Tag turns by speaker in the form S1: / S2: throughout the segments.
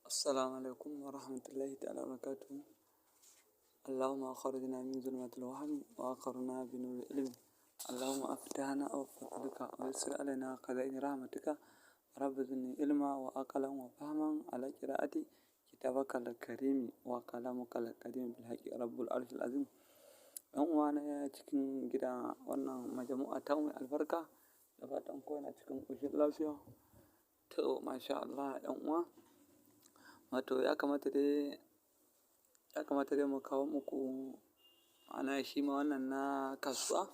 S1: Assalamu alaikum wa rahmatullahi ta'ala wa barakatuhu. Allahumma akhrijna min zulmatil wahmi wa akhrina bi nuril ilmi. Allahumma aftahna aw fadlika wa yassir alaina khaza'in rahmatika. Rabbi zidni ilma wa aqlan wa fahman ala qira'ati kitabakal karimi wa kalamukal qadim bil haqqi rabbul arshil azim. Yan uwana cikin gida, wannan majmu'a ta mai albarka, da fatan kowa na cikin ƙoshin lafiya. To, masha Allah, yan uwa. Wato ya kamata dai mu kawo muku, ma'ana shi ma wannan na kasuwa.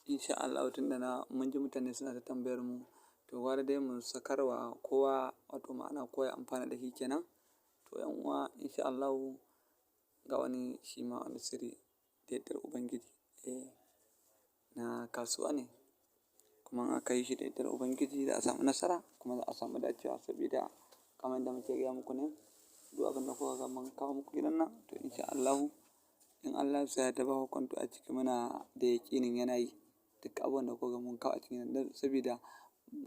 S1: Insha Allahu, tunda na mun ji mutane suna ta tambayar mu, to gwara dai mu sakarwa kowa, wato ma'ana kowa ya amfana da shi kenan. To yan uwa, insha Allahu ga wani shi ma wani sirri da yardar Ubangiji. Eh, na kasuwa ne. Kuma in aka yi shi da yardar Ubangiji, za a samu nasara kuma za a samu dacewa, sabida kamar yadda muke gaya muku ne, duk abin da kuka ga mun kawo muku gidan nan, to insha Allahu, in Allah ya so ya yarda, ba kokwanto a ciki, muna da yaƙinin yana yi. Duk abubuwan da kuka ga mun kawo a cikin nan, sabida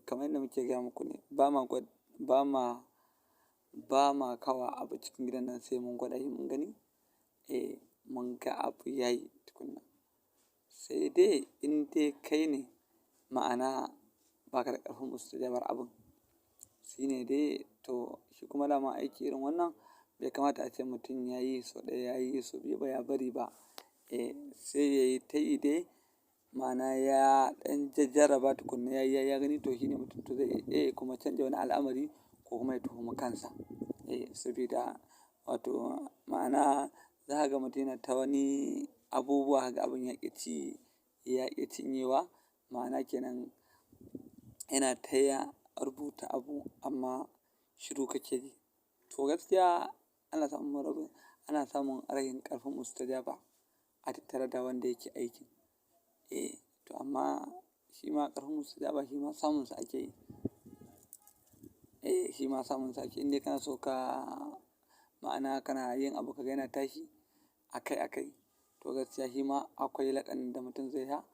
S1: kamar yadda muke gaya muku ne, ba ma kawo abu cikin gidan nan sai mun gwada shi mun gani. Eh, mun ga abu yayi tukuna. Sai dai in dai kai ne, ma'ana ba ka da ƙarfin mustajabar abun. Shi ne dai. To, shi kuma dama aiki irin wannan bai kamata ace mutum ya yi sau ɗaya, ya yi sau biyu ba, ya bari ba. Eh, sai ya yi tayi dai, ma'ana ya ɗan jajjaraba tukuna, ya yi ya gani, to shine mutum to zai iya kuma canja wani al'amari ko kuma ya tuhumi kansa. Eh, sabida wato ma'ana za ka ga mutum yana ta wani abubuwa, kaga abun ya ƙi ci ya ƙi cinyewa, ma'ana kenan yana ta ya rubuta abu amma shiru kake ji. To gaskiya ana samun rashin ƙarfin mustajaba a tattare da wanda yake aikin. Eh, to amma shi ma ƙarfin mustajaba, shi ma samunsa ake yi. Eh, shi ma samunsa ake. In dai kana so ka, ma'ana kana yin abu ka ga yana tashi akai akai, to gaskiya shi ma akwai laƙanin da mutum zai sha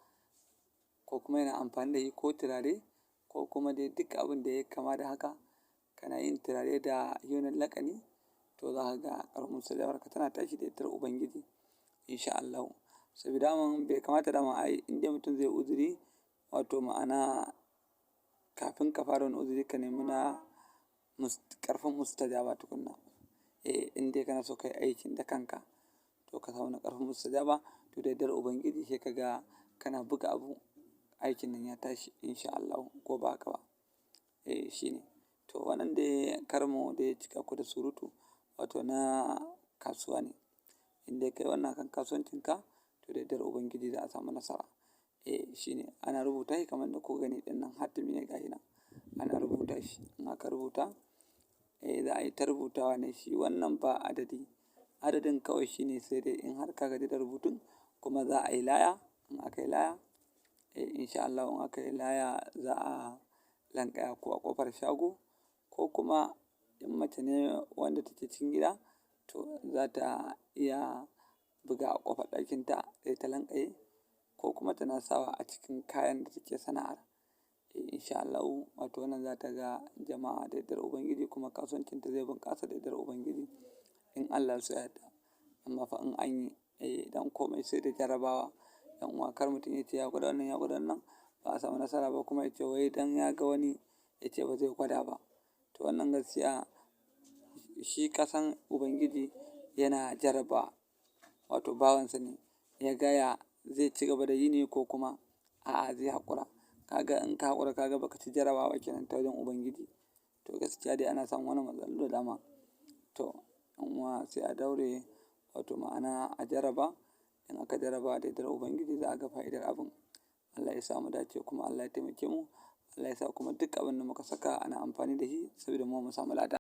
S1: ko kuma yana amfani da shi, ko turare ko kuma dai duk abin da ya kama da haka. Kana yin turare da wannan laƙani, to za ka ga ƙarfin mustajabarka tana tashi da yardar Ubangiji, insha Allahu. Saboda daman bai kamata dama ai in dai mutum zai uzuri, wato ma'ana kafin ka fara wani uzuri ka nemi na ƙarfin mustajaba tukuna. Eh, in dai kana so ka yi aikin da kanka, to ka samu na ƙarfin mustajaba, to da yardar Ubangiji sai ka ga kana buga abu, aikin nan ya tashi, insha Allahu, ko ba haka ba. Eh, shine. To wannan dai kar mu dai cika ku da surutu, wato na kasuwa ne. In dai kai wannan kan kasuwancinka, to da yardar Ubangiji za a samu nasara. Eh, shine. Ana rubuta shi kamar da kuka gani ɗin nan, hatimi ne gashi nan. Ana rubuta shi. In aka rubuta, eh, za a yi ta rubutawa ne shi wannan ba adadi. Adadin kawai shine sai dai in har ka gaji da rubutun, kuma za a yi laya. In aka yi laya, eh, insha Allahu, in aka yi laya za a lanƙaya ko a ƙofar shago, ko kuma in mace ne wanda take cikin gida, to za ta iya buga a ƙofar ɗakinta sai ta lanƙaye, ko kuma tana sawa a cikin kayan da take sana'ar. Eh, insha Allahu, wato wannan za ta ga jama'a da yardar Ubangiji, kuma kasuwancinta zai bunƙasa da yardar Ubangiji, in Allah ya so ya yarda. Amma fa in an yi, eh, don komai sai da jarabawa. 'Yan uwa, kar mutum ya ce ya gwada wannan, ya gwada wannan, ba a samu nasara ba, kuma ya ce wai dan ya ga wani ya ce ba zai gwada ba. To wannan gaskiya shi ƙasan Ubangiji yana jaraba, wato bawansa ne, ya gaya zai ci gaba da yi ne ko kuma a'a, zai haƙura. Kaga in ka haƙura, ka ga ba ka ci jarabawa kenan ta wajen Ubangiji. To gaskiya dai ana samun wannan matsaloli da dama. To 'yan uwa, sai a daure, wato ma'ana a jaraba. In aka jaraba da yardar Ubangiji, za a ga fa'idar abun. Allah ya sa mu dace, kuma Allah ya taimake mu. Allah ya sa kuma duk abin da muka saka ana amfani da shi, saboda mu samu lada.